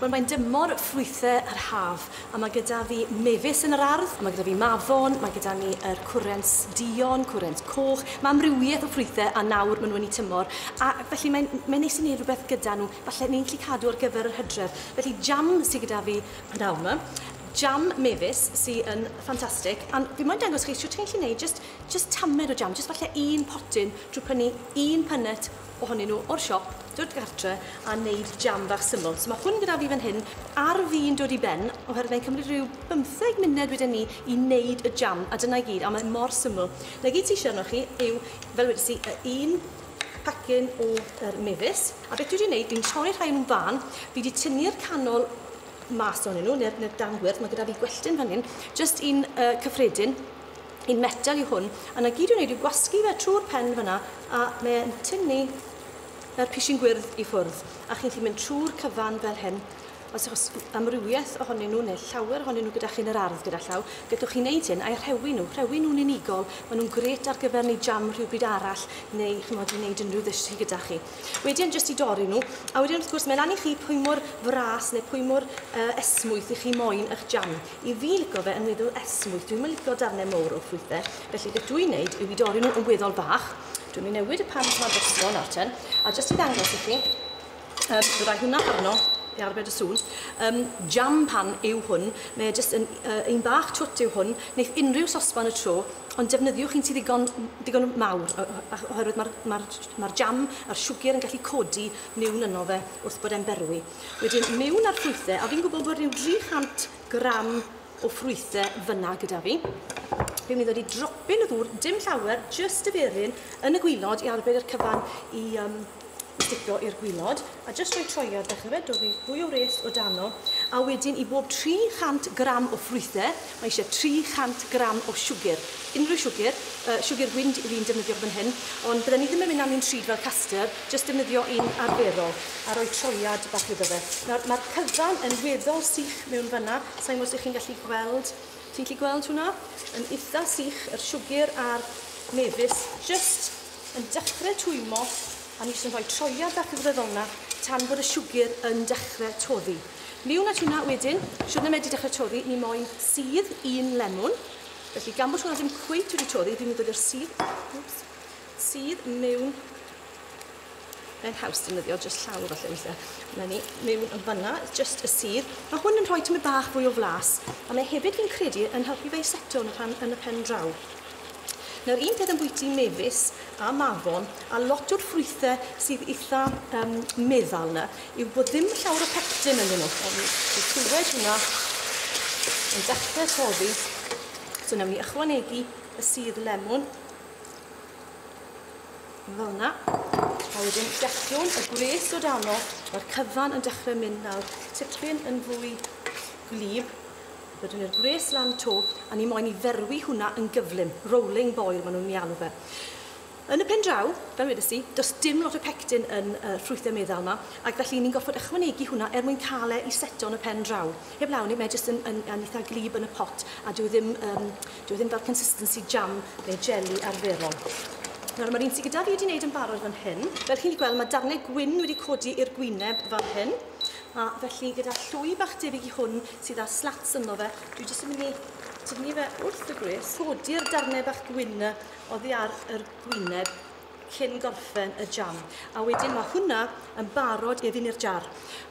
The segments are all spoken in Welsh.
Wel, mae'n dymor ffrwythau yr haf, a mae gyda fi mefus yn yr ardd, a mae gyda fi mafon, mae gyda ni yr cwrens duon, cwrens coch, mae amrywiaeth o ffrwythau a nawr maen nhw yn eu tymor, a felly mae'n neis i wneud rhywbeth gyda nhw, falle ni'n gallu cadw ar gyfer yr hydref. Felly jam sydd gyda fi nawr yma, jam mefus sydd yn ffantastig, a fi moyn dangos chi shwt chi'n gallu gwneud just tamed o jam, just falle un potyn drwy prynu un punnet ohonyn nhw o'r siop, dod gartre a wneud jam bach syml. So mae hwn gyda fi fan hyn ar fin dod i ben, oherwydd mae'n cymryd rhyw 15 munud wedyn ni i wneud y jam, a dyna i gyd, a mae'n mor syml. Na gyd sydd eisiau arnoch chi yw, fel wedes i, y un pacyn o'r mefus. A beth dwi wedi wneud, fi'n torri rhai nhw'n fan, fi wedi tynnu'r canol mas ohonyn nhw, neu'r darn gwyrdd, mae gyda fi gwelltyn fan hyn, just un cyffredin, un metal yw hwn, a na gyd dwi'n wneud yw gwasgu fe trwy'r pen fyna, a mae'n tynnu yr pisyn gwyrdd i ffwrdd. A chi'n gallu mynd trwy'r cyfan fel hyn. Os oes amrywiaeth ohonyn nhw, neu llawer ohonyn nhw gyda chi yn yr ardd gyda llaw, gallwch chi wneud hyn a'i rhewi nhw. Rhewi nhw'n unigol. Maen nhw'n grêt ar gyfer neu jam rhywbryd arall, neu chimod, i wneud unrhyw ddish sydd gyda chi. Wedyn jyst i dorri nhw, a wedyn wrth gwrs mae'n lan i chi pwy mor fras neu pwy mor esmwyth i chi moyn eich jam. I fi licio fe yn weddol esmwyth, dwi'n licio darnau mowr o ffrwythau, felly beth dwi'n wneud yw i dorri nhw yn weddol fach. Dwi'n mynd i newid y pan yma drosto nawr ten, a jyst i ddangos i chi, byddai hwnna arno i arbed y sŵn. Jam pan yw hwn, mae jyst yn, un bach twt yw hwn, wneith unrhyw sosban y tro, ond defnyddiwch un sydd ddigon mawr, oherwydd mae'r jam a'r siwgr yn gallu codi mewn yno fe wrth bod e'n berwi. Wedyn mewn ar ffrwythau, a fi'n gwybod bod rhyw 300 gram o ffrwythau fyna gyda fi. Fi'n mynd i ddod i dropyn o ddŵr, dim llawer, jyst y feryn, yn y gwilod i arbed yr cyfan i sticio i'r gwilod. A jyst rhoi troiad dechrau fe, dod i fwy o wres o dano. A wedyn i bob 300 gram o ffrwythau, mae eisiau 300 gram o siwgr. Unrhyw siwgr, siwgr gwyn fi'n defnyddio fan hyn, ond bydden ni ddim yn mynd am un trud fel custard, jyst defnyddio un arferol a rhoi troiad bach iddo fe. Nawr, mae'r cyfan yn weddol sych mewn fyna, sa'n gwybod os ych chi'n gallu gweld. Ti'n gallu gweld hwnna? Yn eitha sych, yr siwgr a'r mefus, jyst yn dechrau twymo, a ni jyst yn rhoi troiad bach iddo fe fel yna, tan bod y siwgr yn dechrau toddi. Mewn at hwnna wedyn, siwrne mae wedi dechrau toddi, ni moyn sudd un lemwn. Felly, gan bod hwnna ddim cweit wedi toddi, fi'n mynd i ddod i'r sudd, oops, sudd mewn. Mae'n haws defnyddio jyst llaw falle weithiau. Na ni, mewn yn fanna, jyst y sudd. Mae hwn yn rhoi tymed bach fwy o flas, a mae hefyd fi'n credu yn helpu fe i seto yn y pen draw. Nawr, un peth yn bwyty mefus a mafon, a lot o'r ffrwythau sydd eitha meddal yna, yw bod ddim llawer o pectin ynddyn nhw. Ond dwi'n clywed hwnna yn dechrau toddi. So, nawn ni ychwanegu y sudd lemwn. Fel yna. A wedyn gallwn y gwres o dano, mae'r cyfan yn dechrau mynd nawr tipyn yn fwy gwlyb. Rydyn ni'r gwres lan to, a ni moyn i ferwi hwnna yn gyflym. Rolling boil, maen nhw'n ei alw fe. Yn y pen draw, fel wedes i, does dim lot o pectin yn ffrwythau meddal yma, ac felly ni'n gorfod ychwanegu hwnna er mwyn cael e i seto yn y pen draw. Heb law ni, mae jyst yn eitha gwlyb yn y pot, a dyw e ddim fel consistency jam neu jelly arferol. Nawr, mae'r un sydd gyda fi wedi wneud yn barod fan hyn. Fel chi'n gweld, mae darnau gwyn wedi codi i'r gwyneb fan hyn. A felly, gyda llwy bach debyg i hwn sydd â slats ynddo fe, dwi jyst yn mynd i tynnu fe wrth y gwres, codi'r darnau bach gwyn oddi ar yr gwyneb cyn gorffen y jam. A wedyn mae hwnna yn barod i fynd i'r jar.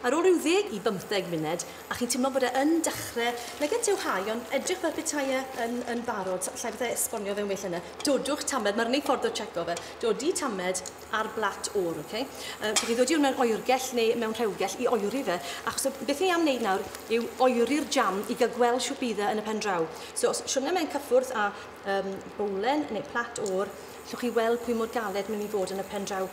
Ar ôl rhyw 10 i 15 munud, a chi'n teimlo bod e yn dechrau, nag yn tewhau, ond edrych fel petai e yn barod, allai bethau esbonio fe'n well yna. Dodwch tamed, mae'r unig ffordd o checo fe, dodi tamed ar blat o'r, oce? So chi ddodi hwn mewn oergell neu mewn rhewgell i oeri fe, achos beth ni am wneud nawr yw oeri'r jam i gael gweld shwt bydd e yn y pen draw. So os siwrne mewn cyffwrdd a bowlen neu plat o'r, allwch chi weld pwy mor galed mae'n mynd i fod yn y pen draw.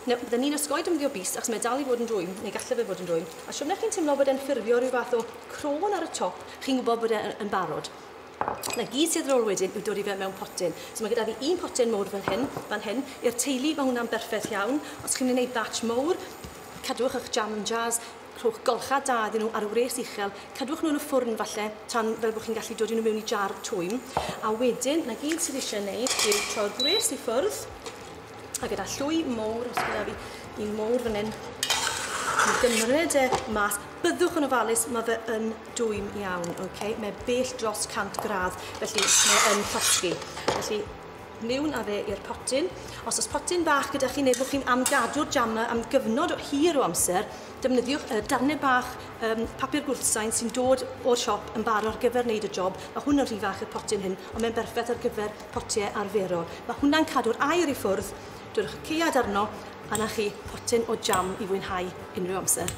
Nawr, bydden ni'n osgoi defnyddio bys, achos mae dal i fod yn dwym, neu gallai fe fod yn dwym. A siwrne chi'n teimlo bod e'n ffurfio rhyw fath o crôn ar y top, chi'n gwybod bod e'n barod. Na gyd sydd ar ôl wedyn yw dod i fe mewn potyn. So mae gyda fi un potyn mowr fel hyn, fan hyn. I'r teulu mae hwnna'n berffaith iawn. Os chi'n mynd i wneud batch mowr, cadwch eich jam and jazz, rhowch golcha da iddyn nhw ar y wres uchel, cadwch nhw yn y ffwrn falle, tan fel bod chi'n gallu dod i nhw mewn i jar twym. A wedyn, na gyd sydd eisiau gwneud yw troi'r gwres i ffwrdd, a gyda llwy mowr, os gyda fi un mowr fan hyn, i gymryd e mas. Byddwch yn ofalus, mae fe yn dwym iawn, okay? Mae bell dros 100 gradd, felly mae yn llosgi. Felly, miwn â fe i'r potyn. Os oes potyn bach gyda chi neu bod chi'n am gadw'r jam am gyfnod hir o amser, defnyddiwch y darnau bach papur gwrthsain sy'n dod o'r siop yn barod ar gyfer wneud y job. Mae hwn yn rhy fach i'r potyn hyn, ond mae'n berffaith ar gyfer potiau arferol. Mae hwnna'n cadw'r aer i ffwrdd, dodwch y caead arno, a 'na chi potyn o jam i fwynhau unrhyw amser.